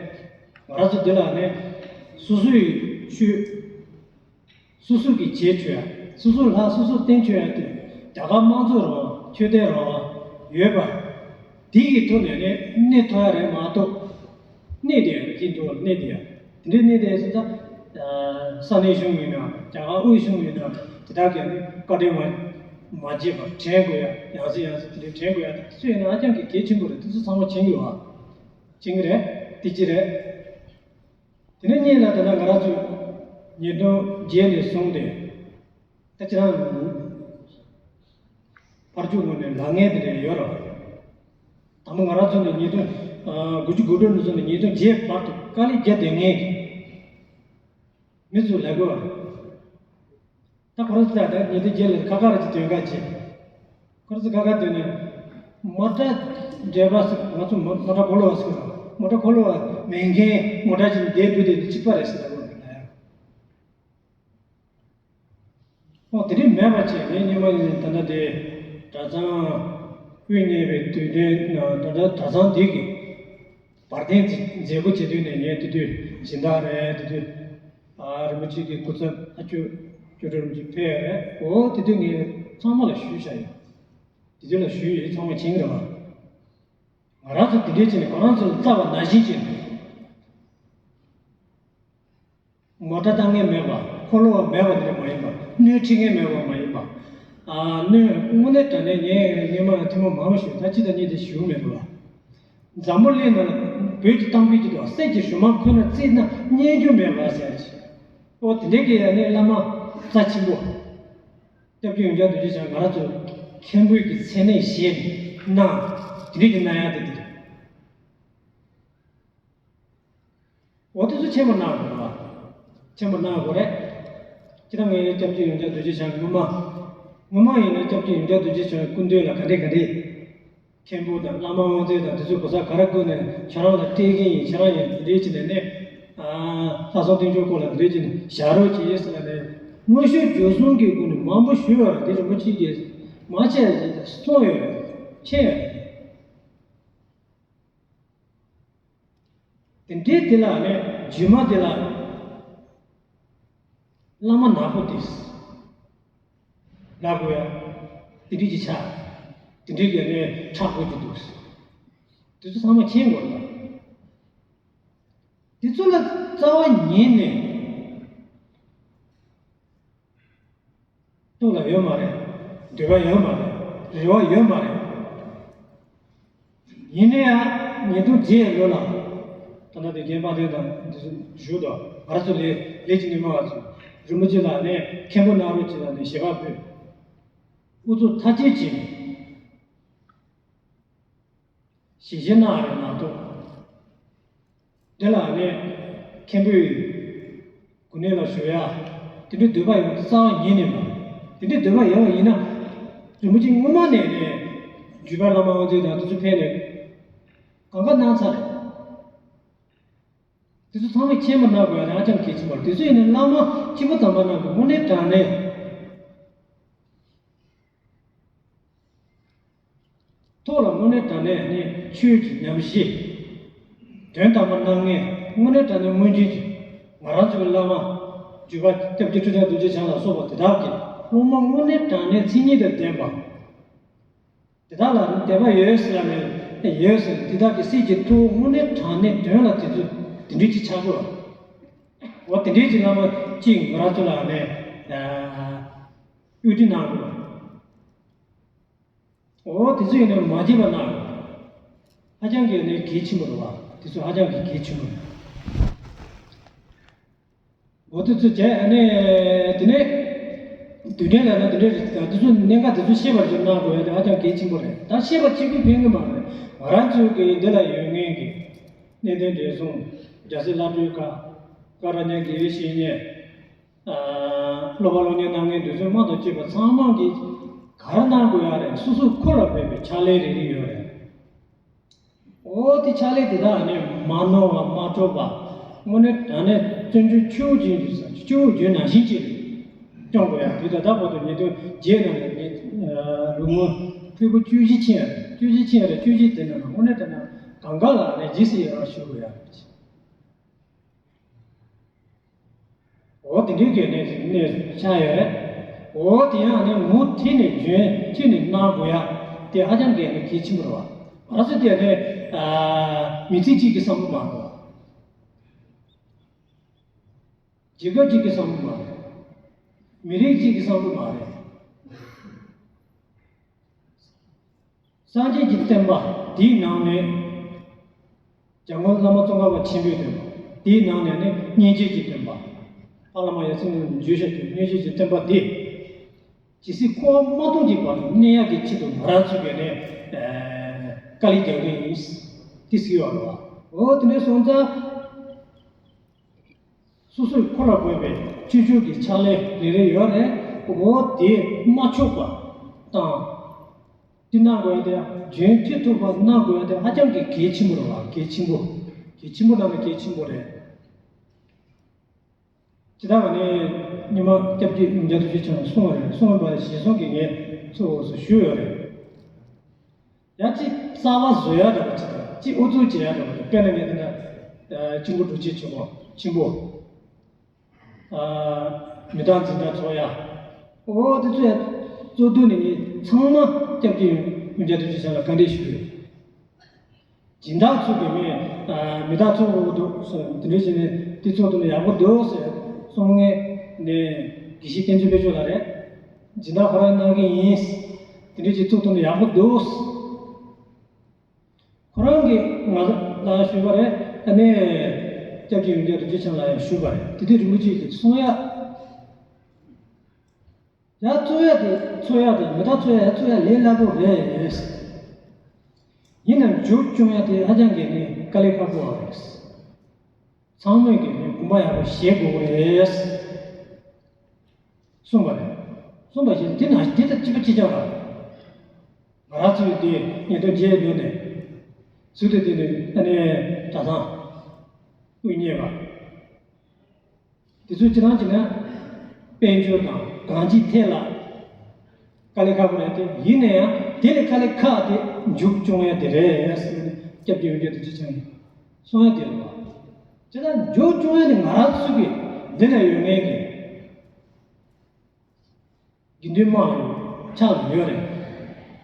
ང་རང་ཚོ་འདི་ལ་ནི་སོ་སོའི་ཆོས། སོ་སོ་གི་བྱེད་ཆོག་ཡ། སོ་སོ་ལ་སོ་སོ་བསྟན་ཆོག་ཡ་དེ་རྒྱ་གར་དམངས་གཙོ་རང་དབང་ཆོས་དད་རང་དབང་ཡོད་པ། དེ་ཡི་ཐོག་ནས་ནི་གནས་ཐུབ་ཡ་རེད་མ་གཏོགས། གནས་དེ་ཡང་ཅི་འདུག་གནས་དེ་ཡང་དེ་འདྲའི་གནས་དེ་ཡང་ས་ས་གནས་གཞུང་ཡིན་ན་རྒྱ་གར་དབུས་གཞུང་ཡིན་ན་དེ་དག་གིས་ནི་བཀའ་དྲིན་མ་མ་བརྗེད་པར་དྲན་དགོས་ཡ། ཡང་སེ་ཡང་སེ་དེ་འདྲའི་དྲན་དགོས་ཡ་དེ་སུ་ཡིན་ན་ཧ་ཅང་གི་གལ་ཆེན་པོ་རེད། དེ་ཚོ་ཚང་མ་མཁྱེན་གྱི་ཡོད་པ། མཁྱེན་གྱི་རེད། དེ་གཅིག་རེད། དེ་ནས་གཉིས་ལ་དེ་ན་ང་རང་ཚོས་ཉིས་སྟོང་བརྒྱད་ནས་བཟུང་སྟེ་ད་ཁྱེད་རང་ཕར་ཕྱོགས་ངོས་ནས་ལངས་མཁན་དེ་འདྲ་ཡོད་རེད། དང་པོ་ང་རང་ཚོ་ནས་ཉིས་སྟོང་དགུ་བཅུ་གོ་དྲུག་ནས་བཟུང་ནས་ཉིས་སྟོང་བརྒྱད་བར་དུ་དཀའ་ལས་རྒྱག་བསྡད་མཁན་གྱི་མི་ཚོ་ལས་དགོས་པ་རེད། ད་ཁོ་རང་ཚོ་ད་ཉིས་སྟོང་བརྒྱད་ལ་ཁ་ཁ་ར་ཅིག་དོན་ཁ་བྱེད། ཁོ་རང་ཚོ་ཁ་ཁ་དོན་ནས་མོ་ཊ་འདྲེ་པ་ཟེར། ང་ཚོ་མོ་མོ་ཊ་འཁོར་ལོ་བ་ཟེར། མོ་ཊ་འཁོར་ལོ་བ་མེད་མཁན་མོ་ཊ་ཅིག་བསྡད་འདུག་དེ་གཅིག་པ་རེད་ཟེར་ལབ་དགོས་རེད་ལ་ཡ། ཨོ་དེ་འདྲ་མེད་པ་བྱས་ངས་སྔོན་མ་ནས་ད་ལྟ་དེ་གྲྭ་ཚང་དབུ་བརྙེས་པའི་དུས་དྲན་ད་ལྟ་གྲྭ་ཚང་འདི་གི་ བར་ཐེངས་མཛད་སྒོ་བྱེད་དུས་ནས་ངས་དེ་དུས་སྦྱིན་བདག་རེད། དེ་དུས་ཨ་རིན་པོ་ཆེ་གི་སྐུ་ཚབ་ཨ་ཅོ་ཅོ་ཀྲུའུ་རིན་པོ་ཆེ་ཕེབས་རེད། འོ་དེ་དུས་ངས་ཚང་མ་ལ་ཞུས་བཞག་ཡོད། དེ་དུས་ལ་ཞུས་ཡོད། ཚང་མ་མཁྱེན་གྱི་རེད་བ། ང་རང་ཚོ་དེ་འདྲས་བྱས་ནས་ཁོ་རང་ཚོ་ལ་བལྟ་བ་ནང་བཞིན་བྱས་ནས། ངོ་སྤྲོད་བཏང་མཁན་མེད་པ། ཁོ་ལོ་བ་མེད་པ་དེ་འདྲ་མ་ཡིན་པ། སྣོད་ཁྲིད་མཁན་མེད་པ་མ་ཡིན་པ། ཨ་སྣོད་དངོས་གནས་དྲང་གནས་ངས་སྔོན་མ་ཐེངས་མ་མང་པོ་ཞིག་ད་ཅི་ད་གཉིས་དེ་ཞུ་མེད་པ། འཛམ་བུ་གླིང་ནང་ལ་བོད་ཀྱི་གཏམ་དཔེ་ཅིག་འདུག་གསེར་གྱི་གཞུ་མ་ཁོ་ན་བརྩིས་ན་རྙེད་རྒྱུ་མེད་པ་ཟེར་ཅིག་འོ་དེ་འདྲའི་གི་ཡ་ནས་བླ་མ་རྩ་ཆེན་པོ། སྐྱབས་རྗེ་ཡོངས་གྲགས་རྡོ་རྗེ་འཆང་ང་རང་ཚོ་མཁན་པོའི་གི་མཚན་གནས་བཞེས་གནང་། དེ་འདྲའི་གི་གནང་ཡ་དེ་དེ་རེད། འོ་དེ་ཚོ་ཆེན་པོ་གནང་དགོས་རེད་བ། ཆེན་པོ་གནང་དགོས་རེད། སྤྱིར་བཏང་ངས་སྐྱབས་རྗེ་ཡོངས་གྲགས་རྡོ་རྗེ་འཆང་སྔོན་མ། སྔོན་མ་ཡིན་ན་སྐྱབས་རྗེ་ཡོངས་གྲགས་རྡོ་རྗེ་འཆང་སྐུ་མདུན་ལ་ག་འདྲས་ག་འདྲས། མཁན་པོ་དང་བླ་མ་དབང་རྩེ་དང་དེ་ཚོས་གོ་ས་ག་རེ་བསྐུར་ནས་ཁྱེད་རང་ལ་སྤྲད་ཀྱི་ཡིན། ཁྱེད་རང་ཡིན་དེ་འདྲས་བྱས་ནས་ནས། ལྷག་བསམ་སྟོན་མཆོག་སྐོར་ལ་དེ་འདྲས་བྱས་ནས་བཞག་རོགས་གྱིས་ཟེར་ནས་དངོས་ཤུགས་འཇོག་གསུམ་གྱི་སྒོ་ནས་མང་པོ་ཞུས་པ་རེད། དེ་རིན་པོ་ཆེ་གིས་མ་བྱས་ཟེར་གསུངས་ཡོད་རེད། མཁྱེན་ཡོད་རེད། དེ་འདྲའི་དེ་ལ་ནི་རྗེས་མ་དེ་ལ་བླ་མ་ནག་པོ་དེ་ལབ་དགོས་ཡ། དེ་འདྲའི་ཅིག་ཆགས། དེ་འདྲའི་གི་ནི་ཁྲག་དགོས་ཀྱི་འདུག་དེ་ཚོ་ཚང་མ་མཁྱེན་དགོས་ལ། དེ་ཚོ་ལ་རྩ་བ་ཉིད་ནས། ཐུགས་ལ་ཡོད་མ་རེད། འདོད་པ་ཡོད་མ་རེད། རེ་བ་ཡོད་མ་རེད། ཡིན་ན་ཡང་ཉིས་སྟོང་བརྒྱད་ལོ་ལ། ད་ལྟ་དེ་རྒན་པ་དེ་དང་འདི་ཚོ་བཞུགས་དོ། ང་ཚོ་ལས་ལས་ཀྱི་ནུས་མ་བ་ཚོ་རིན་པོ་ཆེ་ལ་ནས་མཁན་པོ་གནང་རོགས་བྱེད་ལ་ནས་ཞལ་པར་ཕུལ། ཨུ་ཚུགས་མཐའ་སྐྱེལ་བྱས། ཞལ་བཞེས་གནང་རེད་མ་གཏོགས། དེ་ལ་ནི་མཁན་པོས་གོ་གནས་ལ་ཞུགས་ཡ། དེ་འདྲའི་འདོད་པ་ཡོད་པ་རྩ་བ་ཉིད་ནས་མ། དེ་འདྲའི་འདོད་པ་ཡོད་པ་ཡིན་ན། རིན་པོ་ཆེ་སྔོན་མ་ནས་ནས་བརྒྱུད་པ་བླ་མ་དབང་འདུས་དང་དེ་ཚོ་ཕེབས་ནས་གང་ག་གནང་ཚར་རེད། དེ་ཚོ་ཚང་མས་མཁྱེན་པ་གནང་དགོས་ཡ་དེ་ཧ་ཅང་གལ་ཆེན་པོ་རེད། དེ་ཚོ་ཡིན་ན་བླ་མ་སྤྱི་བོ་དམ་པ་རྣམས་ཀྱི་དངོས་གནས་དྲང་གནས། ཐོག་ལ་དངོས་གནས་དྲང་གནས་ནི་ཆོས་ཀྱི་ཉམས་བཞེས། དོན་དམ་པར་སྣང་མཁན་དངོས་གནས་དྲང་གནས་སྔོན་བྱོན་གྱི་ང་རང་ཚོའི་བླ་མ། བརྒྱུད་པ་སྐྱབས་རྗེ་ཁྲི་བྱང་རྡོ་རྗེ་འཆང་ལ་སོགས་པ་དེ་དག་གི་སློབ་མ་དངོས་གནས་དྲང་གནས་མཚན་ཉིད་དང་ལྡན་པ། དེ་དག་ལ་དད་པ་ཡོད་ཟེར་ལ་མེད་ཡོད་ཟེར། དེ་དག་གི་སྲིད་ཀྱི་ཐུགས་དངོས་གནས་དྲང་གནས་དོན་ལ་དེ་ཚོ་དེ་འདྲའི་ཅིག་ཆགས་དགོས། འོ་དེ་འདྲའི་ཅིག་བླ་མ་གཅིག་ང་རང་ཚོ་ལ་ནས་དབུས་འདྲི་གནང་དགོས། འོ་དེ་ཚོ་ཡིན་ན་མ་བརྗེད་པ་གནང་། ཧ་ཅང་གི་ནི་གལ་ཆེན་པོ་རེད་བ། དེ་ཚོ་ཧ་ཅང་གི་གལ་ཆེན་པོ་རེད། འོ་དེ་ཚོ་བྱས་ཨ་ནི་དེ་ནས་དུས་དྲན་ལ་ན་དེ་འདྲ་རེད། དེ་ཚོ་གནད་འགག་དེ་ཚོ་ཤེས་པར་བྱེད་གནང་དགོས་ཡ་དེ་ཧ་ཅང་གལ་ཆེན་པོ་རེད། ད་ཤེས་པ་གཅིག་པུས་ཕན་གི་མ་རེད། ང་རང་ཚོའི་གི་འདི་ལ་ཡོད་མཁན་གི་གནས་བརྟན་བགྲེས་སོང་། རྒྱལ་སྲས་བླ་སྤྲུལ་ཁག་ཀ་ར་ཉ་དགེ་བའི་བཤེས་གཉེན། སློབ་པ་སློབ་གཉེར་གནང་མཁན་དེ་ཚོས་དམངས་དང་བཅས་པ་ཚང་མ་གིས་ག་རེ་གནང་དགོས་ཡ་རེད། སོ་སོའི་ཁུར་ལ་ཕོག་པའི་ཕྱག་ལས་རེ་རེ་ཡོད་རེད། འོ་དེ་ཕྱག་ལས་དེ་དག་ནི་མ་ནོར་བ་མ་འཕྲོག་པ། དངོས་གནས་དྲང་གནས་བརྩོན་འགྲུས་ཆུ་བོ་རྒྱུན་གྱི་ས་ཆུ་བོ་རྒྱུན་ནང་བཞིན་ཅིག་སྐྱོང་དགོས་ཡ། དེ་ད་ལྟ་བར་དུ་ཉིས་སྟོང་བརྒྱད་ནང་ནས་ངས་ལོ་ངོ་ཕྲུ་གུ་བཅུ་བཞི་ཕྱིན་ཡ་རེད། བཅུ་བཞི་ཕྱིན་ཡ་རེད། བཅུ་བཞི་དེ་ནང་ལ་དངོས་གནས་དྲང་གནས་གང་ག་ལ་ནས་རྗེས་སུ་ཡི་རང་ཞུ་དགོས་ཡ་རེད། འོ་དེ་འདྲའི་གལ་གནད་ཅིག་གནས་ཆགས་ཡོད་རེད། འོ་དེ་ཡང་ནི་མུ་མཐུད་ནས་རྒྱུན་མཐུད་ནས་གནང་དགོས་ཡ་དེ་ཧ་ཅང་གལ་གནད་གལ་ཆེན་པོ་རེད་བ། ང་ཚོ་དེ་ནི་མི་ཚེ་གཅིག་གི་བསམ་བློ་མ་རེད་བ། རྒྱལ་ཁབ་གཅིག་གི་བསམ་བློ་མ་རེད། མི་རིགས་གཅིག་གི་བསམ་བློ་མ་རེད། སངས་རྒྱས་ཀྱི་བསྟན་པ་དེའི་ནང་ནས་འཇམ་མགོན་བླ་མ་ཙོང་ཁ་པ་ཆེན་པོའི་བསྟན་པ། དེའི་ནང་ནས་ནི་སྙིང་རྗེ་གི་བསྟན་པ། ཨ་བླ་མ་ཡ་མཚན་ནས་བརྗོད་བྱ་དེ་སྙིང་རྗེ་གི་བསྟན་པ་དེ། ཇི་སྲིད་འཁོར་བ་མ་སྟོངས་ཀྱི་བར་དུ་གནས་ཡག་གི་ཆེད་དུ་ང་རང་ཚོས་ཀྱི་ནི་དཀའ་ལས་རྒྱག་གི་ཡིན། དེ་ཟེར་བ་རེད་བ། འོ་དེ་འདྲ་སོང་ཙང་། སོ་སོའི་ཁོ་ལ་དགོས་པའི་སྤྱོད་ཕྱོགས་ཀྱི་ཕྱག་ལས་རེ་རེ་ཡོད་རེད། འོ་དེ་མ་ཆོག་པ་དང་། དེ་གནང་དགོས་ཡ་དེ་རྒྱུན་མཐུད་ཐུབ་པ་གནང་དགོས་ཡ་དེ་ཧ་ཅང་གི་གལ་ཆེན་པོ་རེད་བ། གལ་ཆེན་པོ། གལ་ཆེན་པོ་ནང་ནས་གལ་ཆེན་པོ་རེད། ཇི་ལྟར་ང་ནི་ཉི་མ་སྐྱབས་རྗེ་ཡོངས་གྲགས་རྡོ་རྗེ་འཆང་གསུངས་པ་རེད། གསུངས་པ་ཞེས་གསུངས་ཀྱི་ངས་ཚུར་འོག་སུ་ཞུས་ཡོད་རེད། ཡང་ཅིག་རྩ་བ་བཟོ་ཡ་འདྲ་པོ་ཅིག་དང་ ཅིག་ཨུ་ཚུགས་བྱེད་ཡ་འདྲ་པོ་རེད། དཔེར་ན་ངས་དེ་འདྲ་ཅིག་པོ་སྒྲུབ་བྱེད་ཆེན་པོ་ཆེན་པོ། མི་རྟག་འཛིན་གྲྭ་ཚོགས་ཡ། འོ་དེ་ཚོ་ཡ་གཙོ་དོན་ནི་ངས་ཚང་མ་སྐྱབས་རྗེ་ཡོན་ཏན་རྡོ་རྗེ་འཆང་ལ་བཀའ་འདྲི་ཞུས་ཡོད། སྦྱིན་བདག་ཚོ་གི་མི་མི་རྟག་ཚོགས་འགྲོ་གི་འདུག་ཟེར། དེ་འདྲ་བྱས་ནས་དེ་ཚོགས་ཐུབ་ན་ཡག་པོ་འདུག་ཟེར་གསུང་མཁན་ནི་དགེ་བཤེས་བསྟན་འཛིན་དཔལ་འབྱོར་ལགས་རེད། སྦྱིན་བདག་ཁོ་རང་གནང་གི་ཡིན། དེ་འདྲ་བྱས་ཚོགས་ཐུབ་ན་ཡག་པོ་འདུག་ཁོ་རང་གིས་ང་ལ་ཞུས་པ་རེད། ཨ་ནི་སྐྱབས་རྗེ་ཡོན་ཏན་རྡོ་རྗེ་འཆང་ལ་ཡང་ཞུས་པ་རེད། དེ་དུས་རིན་པོ་ཆེ་གིས་གསུང་ཡ། ཡ་ཚོགས་ཡ་དེ་ཚོགས་ཡ་དེ་མི་རྟག་ཚོགས་ཡ་ཡ་ཚོགས་ཡ་ལས་སླ་པོ་རེད། ཡིན་ནའང་མཇུག་སྐྱོང་ཡ་དེ་ཧ་ཅང་གི་ནི་དཀའ་ལས་ཁག་པོ་རེད། ཚང་མས་ཀྱི་ནི་དགོངས་པ་ཡག་པོ་བཞེས་དགོས་ཀྱི་རེད། གསུངས་པ་རེད། གསུངས་པ་བཞིན་དེ་ན་དེ་ལྟ་གཅིག་པ་གཅིག་རྐྱང་རེད། ང་རང་ཚོའི་དེ་ཉིས་སྟོང་བརྒྱད་ལོ་ནས་ཚུལ་དུ་དེ་ནི་ཨ་ནི་གྲྭ་ཚང་དབུ་བརྙེས་པ། དེ་ཚོ་སྤྱིར་བཏང་བྱས་ན་དཔལ་འབྱོར་དང་གང་ཅིའི་ཐད་ལ་དཀའ་ལས་ཁག་པོ་རེད་དེ། ཡིན་ན་ཡང་དེ་ལས་དཀའ་ལས་ཁག་དེ་མཇུག་སྐྱོང་ཡ་དེ་རེད་ཟེར་ནས་སྐྱབས་རྗེ་ཡོན་ཏན་རྡོ་རྗེ་འཆང་གིས་གསུང་ཡ་དེ་རེད་བ། དེ་ལྟར་མཇུག་སྐྱོང་ཡ་དེ་ང་རང་ཚོ་གི་འདི་ལ་ཡོད་མཁན་གྱི་དགེ་འདུན་དམངས་ལ་ཕྱག་ལ་ཡོད་རེད།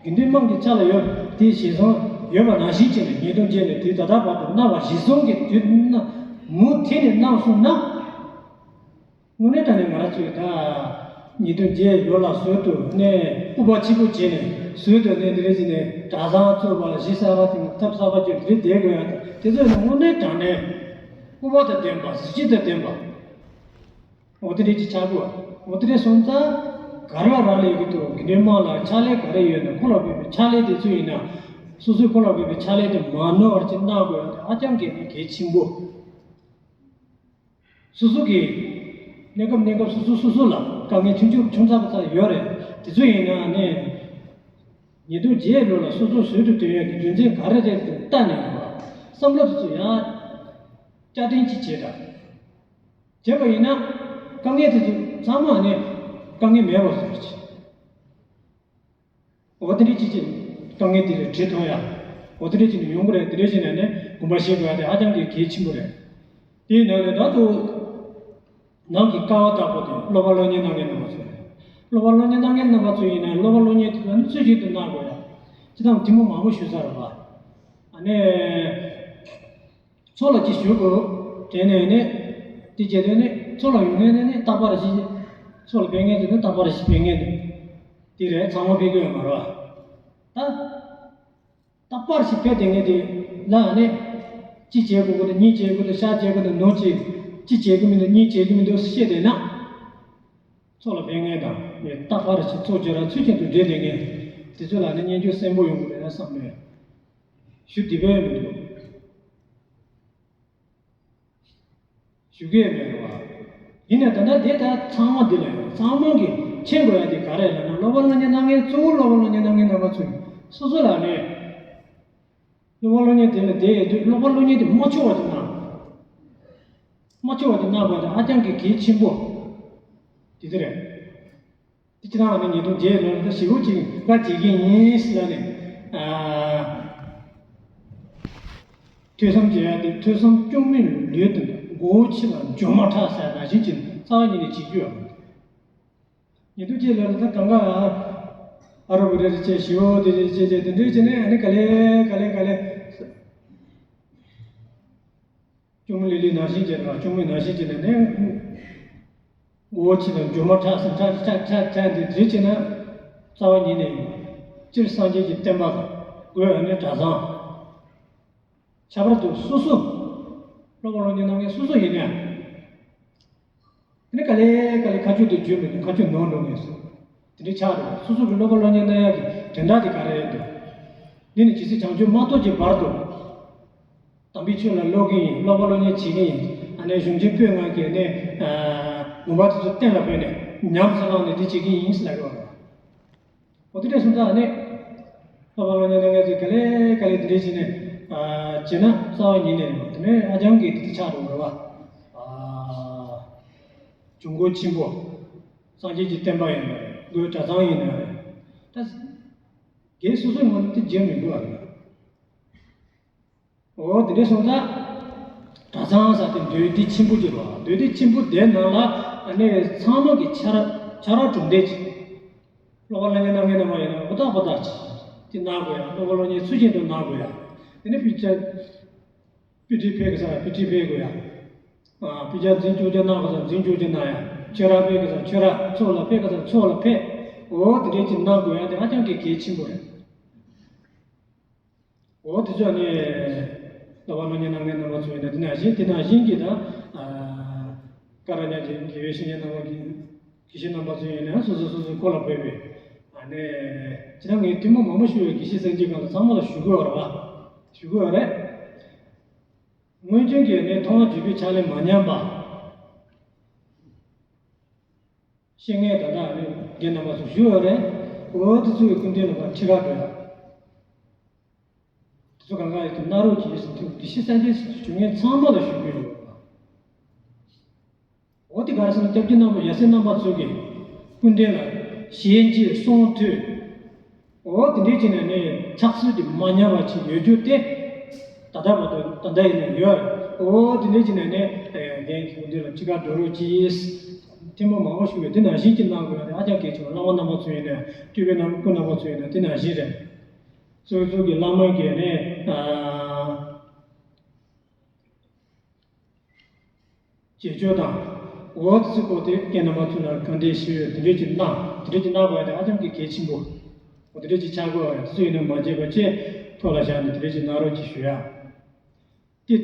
དགེ་འདུན་དམངས་ཀྱི་ཕྱག་ལ་ཡོད་དེ་ཞེ་སོང་ཡོད་པ་ནང་བཞིན་བྱས་ནས་ཉིས་སྟོང་བརྒྱད་ནས་དུས་ད་ལྟ་བར་དུ་གནང་བ་གཞིར་བཟུང་གི་དུས་ན་མུ་མཐུད་ནས་གནང་སོང་ན། དངོས་གནས་དྲང་གནས་ང་རང་ཚོས་ད་ཉིས་སྟོང་བརྒྱད་ལོ་ལ་ཟུར་དུ་ནས་སྐུ་པར་ཆེན་པོ་བྱས་ནས་ཟུར་དུ་ནས་འདི་འདྲ་བྱས་ནས་གྲྭ་ཚང་བཙུགས་པ་གཞི་གསར་པ་དེ་ཐབ་གསར་པ་བརྒྱབ་འདི་འདྲ་བསྡད་དགོས་ཡ་དང་། དེ་ཚོ་ནི་དངོས་གནས་དྲང་གནས་སྐུ་པར་དང་ལྡན་པ་གཟི་བརྗིད་དང་ལྡན་པ། འོ་དེ་འདྲ་ཅིག་ཆགས་དགོས། འོ་དེ་འདྲ་སོང་ཙང་ག་རེ་ལ་རག་ལས་ཀྱི་འདུག་དགེ་འདུན་དམངས་ལ་ཕྱག་ལས་ག་རེ་ཡོད་ན་ཁོ་ལ་འབུལ་བའི་ཕྱག་ལས་དེ་ཚོ་ཡིན་ན། སོ་སོས་ཁོ་ལ་འབུལ་བའི་ཕྱག་ལས་དེ་མ་ནོར་བར་ཅིག་གནང་དགོས་ཡ་དེ་ཧ་ཅང་གི་གལ་ཆེན་པོ། སོ་སོ་གི་གནས་སྐབས་གནས་སྐབས་སོ་སོ་སོ་སོ་ལ་དཀའ་ངལ་ཆུང་ཆུང་ཆུང་ཙག་པ་ཙག་ཡོད་རེད། དེ་ཚོ་ཡིན་ན་ནི་ཉིས་སྟོང་བརྒྱད་ལོ་ལ་སོ་སོ་ཟུར་དུ་བཏོན་ཡོད་ཀྱི་རྒྱུ་མཚན་ག་རེ་རེད་དེ་ལྟ་ནས་ཡོང་བ། བསམ་བློ་དེ་ཚོ་ཡང་བསྐྱར་དྲན་ཅིག་བྱེད་དང་། བྱས་པ་ཡིན་ན་དཀའ་ངལ་དེ་ཚོ་ཚང་མ་ནི་དཀའ་ངལ་མེད་པ་བཟོ་རྒྱུ། འོ་དེ་འདྲའི་ཅིག་ཅིག་དཀའ་ངལ་དེ་རེད་འཕྲད་ཐུབ་ཡ། འོ་དེ་འདྲའི་ཅིག་ནས་ཡོང་གི་རེད། དེ་འདྲའི་ཅིག་ནས་ནས་དགོངས་པ་བཞེས་དགོས་ཡ་དེ་ཧ་ཅང་གི་གལ་ཆེན་པོ་རེད། དེའི་ནང་ནས་ད་དུ་ནང་གི་ཀ་བ་བདག་པོ་དེ་སློབ་པ་སློབ་གཉེར་གནང་མཁན་རྣམ་པ་ཚོ་རེད། སློབ་པ་སློབ་གཉེར་གནང་མཁན་རྣམ་པ་ཚོ་ཡིན་ན་སློབ་པ་སློབ་གཉེར་དེ་ཚོ་ནི་ཚུལ་བཞིན་དུ་གནང་དགོས་ཡ། སྤྱིར་བཏང་དེ་མོ་མང་པོ་ཞུས་ཚར་བ། ཨ་ནི། ཚོགས་ལ་ཅིག་ཞུགས་དགོས། དེ་ནས་ནི། དེ་བྱས་དུས་ནི་ཚོགས་ལ་ཡོང་མཁན་དེ་ནི་རྟག་པར་ཞིག་ཚོགས་ལ་ཕེབས་མཁན་དེ་ནི་རྟག་པར་ཞིག་ཕེབས་མཁན་དེ། དེ་རེད། ཚང་མ་ཕེབས་ཀྱི་ཡོད་མ་རེད་བ། ད། རྟག་པར་ཞིག་ཕེབས་བསྡད་མཁན་དེ་ལ་ནི། གཅིག་བྱེད་དགོས་ཀྱི་འདུག་གཉིས་བྱེད་དགོས་ཀྱི་འདུག་ཤར་བྱེད་དགོས་འདུག་ནུབ་བྱེད། གཅིག་བྱེད་ཀྱི་མི་འདུག་གཉིས་བྱེད་ཀྱི་མི་འདུག་བཤད་བསྡད་ན། ཚོགས་ལ་ཕེབས་མཁན་དང་ནི་རྟག་པར་ཞིག་ཚོགས་བཅར་ར་ཚུལ་བཞིན་དུ་བསྡད་བསྡད་མཁན། དེ་ཚོ་ལ་ནི་སྙན་ཞུ་གསལ་པོ་ཡོང་གི་རེད་བསམ་ནས། ཞུ་བདེ་པོ་མི་འདུག་ཞུ་གི་མེད་རེད་བ། ཡིན་ནའི་ད་ལྟ་འདི་ལྟར་ཚང་མ་འདི་ལ་ཡོད། ཚང་མ་གིས་མཁྱེན་དགོས་ཡ་དེ་ག་རེ་ལབ་ན། སློབ་པ་སློབ་གཉེར་གནང་མཁན་གཙོ་བོ་སློབ་པ་སློབ་གཉེར་གནང་མཁན་རྣམ་པ་ཚོས་སོ་སོ་ལ་ནི། སློབ་པ་སློབ་གཉེར་དེ་ལ་བསྡད་ཡོད་དུས་སློབ་པ་སློབ་གཉེར་དེ་མ་འཆོར་བ་དེ་གནང་། མ་འཆོར་བ་དེ་གནང་དགོས་དེ་ཧ་ཅང་གི་གལ་ཆེན་པོ་དེ་དེ་རེད། དེ་ཅི་ཐང་ནི་ཉིས་སྟོང་བརྒྱད་ལོར་ད་ཞེ་པོ་ཅིག་བཀའ་བྱེད་ཀྱི་ཡིན་ཟེར་ལ་ནི། ཨ། ཐོས་བསམ་བྱེད་ཡ་དེ་ཐོས་བསམ་སྐྱོང་མེད་ལུས་དང་མགོ་བོ་ཕྱི་ལ་འཇོག་མ་ཐག་ཟེར་ན་བཞིན་གྱི་རྩ་བ་ཉིད་ནས་བྱེད་རྒྱུ་ཡོད་མ་རེད། ཉིས་སྟོང་བརྒྱད་ལོར་ད་གང་ག་ཨ་རོ་བོ་རེ་རེ་བྱས་ཞེ་པོ་དེ་རེ་བྱས་བྱས་དེ་འདྲས་བྱས་ནས་ཨ་ནི་ག་ལེ་ག་ལེ་ག་ལེ། ཅུང་ལི་ལི་ནང་བཞིན་བྱས་ན་ཅུང་མི་ནང་བཞིན་བྱས་ནས་ནས། མགོ་བོ་ཕྱི་ལ་འཇོག་མ་ཐག་སེ་ཁྲག་ཁྲག་ཁྲག་ཁྲག་འདི་དེ་བྱས་ན། རྩ་བ་ཉིད་ནས་སྤྱིར་སངས་རྒྱས་ཀྱི་བསྟན་པ་དགོས། ཨ་ནི་གྲྭ་ཚང་། ཁྱད་པར་དུ་སོ་སོ། སློབ་པ་སློབ་གཉེར་གནང་མཁན་སོ་སོ་ཡིན་ན། དེ་ནི་ག་ལེ་ག་ལེ་ཁ་མཆུ་དེ་བརྗོད་མི་འདུག་ཁ་མཆུ་ནོར་འགྲོ་ངེས་སོ། དེ་འདྲའི་ཆགས་འགྲོ། སོ་སོ་གི་སློབ་པ་སློབ་གཉེར་གནང་ཡག་གི་དོན་དག་དེ་ག་རེ་རེད་འདུག་འདི་ནི་ཇི་སྲིད་བྱང་ཆུབ་མ་ཐོབ་ཀྱི་བར་དུ། དམ་པའི་ཆོས་ལ་སློབ་ཀྱི་ཡིན། སློབ་པ་སློབ་གཉེར་བྱེད་ཀྱི་ཡིན། ཨ་ནི་གཞུང་ཆེན་པོད་ལྔ་གི་ནི། དགོངས་པ་དེ་ཚོ་གཏན་ལ་ཕབ་ནས་ཉམས་སུ་བླངས་ནས་འདི་བྱེད་ཀྱི་ཡིན་ཟེར་ལབ་ཀྱི་ཡོད་རེད། འོ་དེ་འདྲ་སོང་ཙང་ནི། སློབ་པ་སློབ་གཉེར་གནང་མཁན་ཚོས་ག་ལེ་ག་ལེ་དེ་འདྲ་བྱས་ནས། བྱས་ན་རྩ་བ་ཉིད་ནས་རེད་བ། དེ་ནས་ཨ་ཅང་གིས་དེ་ཆགས་འགྲོ་གི་རེད་བ། འབྱུང་པོ་ཆེན་པོ། སངས་རྒྱས་ཀྱི་བསྟན་པ་ཡིན་ན་རེད། སྒོས་གྲྭ་ཚང་ཡིན་ན་རེད། ད། སྒེར་སོ་སོའི་ངོས་ནས་དེ་བརྗེད་མི་དགོས་པ་རེད། འོ་དེ་འདྲ་སོང་ཙང་། གྲྭ་ཚང་ཟེར་དེ་འདུས་སྡེ་ཆེན་པོ་ཅིག་རེད་བ། འདུས་སྡེ་ཆེན་པོ་དེ་ནང་ལ་ཨ་ནི་ཚང་མ་གི་ཆ་ར་ཆ་ར་གྲོང་སྡེ་ཅིག་སློབ་པ་སློབ་གཉེར་གནང་མཁན་རྣམ་པ་ཡིན་ན་འུ་ཐག་པ་ཐག་ཅིག་དེ་གནང་དགོས་ཡ། སློབ་པ་སློབ་གཉེར་ཚུལ་བཞིན་དུ་གནང་དགོས་ཡ། དེ་ནས་དཔེ་ཆ་དཔེ་ཁྲིད་ཕེབས་དགོས་ས་དཔེ་ཁྲིད་ཕེབས་དགོས་ཡ། ཨ་དཔེ་ཆ་འཛིན་སྐྱོང་ཆ་གནང་དགོས་ས་འཛིན་སྐྱོང་ཆ་གནང་ཡ། ཆོས་ར་ཕེབས་དགོས་ས་ཆོས་ར། ཚོགས་ལ་ཕེབས་དགོས་ས་ཚོགས་ལ་ཕེབས། འོ་དེ་འདྲས་ཅིག་གནང་དགོས་ཡ་དེ་ཧ་ཅང་གི་གལ་ཆེན་པོ་རེད། འོ་དེ་ཚོ་ནི་སློབ་པ་སློབ་གཉེར་གནང་མཁན་རྣམ་པ་ཚོ་ཡིན་ན་དེ་ནང་བཞིན་དེ་ནང་བཞིན་གྱི་ད་ཀ་ར་ཉག་གི་དགེ་བའི་བཤེས་གཉེན་རྣམ་པ་གི་དགེ་བཤེས་རྣམ་པ་ཚོ་ཡིན་ན་སོ་སོ་སོ་སོའི་འཁོར་ལ་ཕེབས་པའི་ཨ་ནི་ཇི་ལྟར་ངས་ཐུན་མོང་མང་པོ་ཞུ་བའི་དགེ་བཤེས་སེམས་ཅན་གང་ལ་ཚང་མ་ལ་ཞུ་དགོས་པ་རེད་བ། ཞུ་དགོས་པ་རེད། སྔོན་བྱོན་གྱི་ནི་མཐོང་བ་བརྒྱུད་པའི་ཕྱག་ལེན་མ་ཉམས་པ། བཤེས་གཉེན་ད་ལྟ་ནི་རྒན་རྣམ་པ་ཚོ་བཞུགས་ཡོད་རེད། འོ་དེ་ཚོ་གི་སྐུ་མདུན་ལ་ཕར་ཁྲི་ཁར་འགྲོ་ཡ། དེ་ཚོ་གང་ག་ཡོད་དེ་གནང་རོགས་གྱིས་ཟེར་དུས་དགེ་བཤེས་སེམས་ཅན་ཞུ་མཁན་ཚང་མ་ལ་ཞུ་གི་ཡོད་པ། འོ་དེ་ག་རེ་ཟེར་ན་སྐྱབས་རྗེ་རྣམ་པ་ཡབ་སྲས་རྣམ་པ་ཚོ་གི་སྐུ་མདུན་ལ་ཞལ་མཇལ་གསུང་ཐོས། འོ་དེ་འདྲའི་ཅིག་ནས་ནི་ཕྱག་སྲོལ་དེ་མ་ཉམས་པ་ཅིག་ཡོད་རྒྱུ་དེ་ད་ལྟ་བར་དུ་ད་ལྟ་ཡིན་ན་ཡོད་རེད། འོ་དེ་འདྲའི་ཅིག་ནས་ནི་རྒན་གྱི་སྐུ་མདུན་ལ་ཁྲི་ཁར་འགྲོ་རོགས་གྱིས། ཐུན་མོང་མང་པོ་ཞུ་བའི་དེ་ནང་བཞིན་གྱི་གནང་དགོས་ཡ་དེ་ཧ་ཅང་གལ་ཆེ་བ། བླ་མ་རྣམ་པ་ཚོ་ཡིན་ན་སྤྲུལ་པའི་རྣམ་སྐུ་རྣམ་པ་ཚོ་ཡིན་ན་དེ་ནང་བཞིན་རེད། སོ་སོ་གི་བླ་མ་གི་ནི་རྗེས་ཆོས་དང་། འོ་དེ་ཚོའི་སྐོར་དེ་རྒན་རྣམ་པ་ཚོ་ལ་བཀའ་འདྲི་ཞུས། དེ་འདྲས་ཀྱི་གནང་། དེ་འདྲས་ཀྱི་གནང་དགོས་ཡ་དེ་ཧ་ཅང་གི་གལ་ཆེན་པོ། འོ་དེ་འདྲས་ཀྱི་ཆགས་དགོས་པ་རེད། དེ་ཚོ་ཡིན་ན་མ་བརྗེད་པ་བཅས་ཐོག་ལ་བཞག་ནས་དེ་འདྲས་ཀྱི་གནང་རོགས་ཀྱིས་ཞུ་ཡ། དེ།